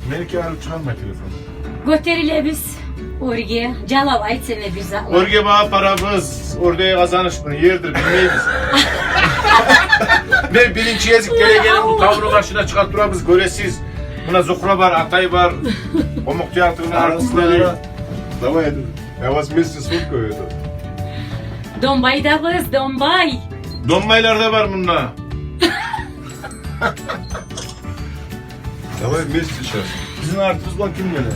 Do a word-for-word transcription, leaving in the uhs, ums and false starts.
Мени ки алып чыгъарма телефон. Гётерилебиз оьрге, жалав айтсана бир затлар. Оьрге багъып барабыз, оьрдеги Къазаныш, муну ердир билмейбиз. Мен биринчи гезик гелегеним, бу тавну башына чыгъа турабыз, гёресиз. Муна Зухра бар, Атай бар, Къумукъ театрны артистлери. Давай, я вас вместе сфоткаю, это. Домбайдабыз, Домбай. Домбайлар да бар мунда. Давай вместе сейчас. Бизин артыбыз булан ким геле?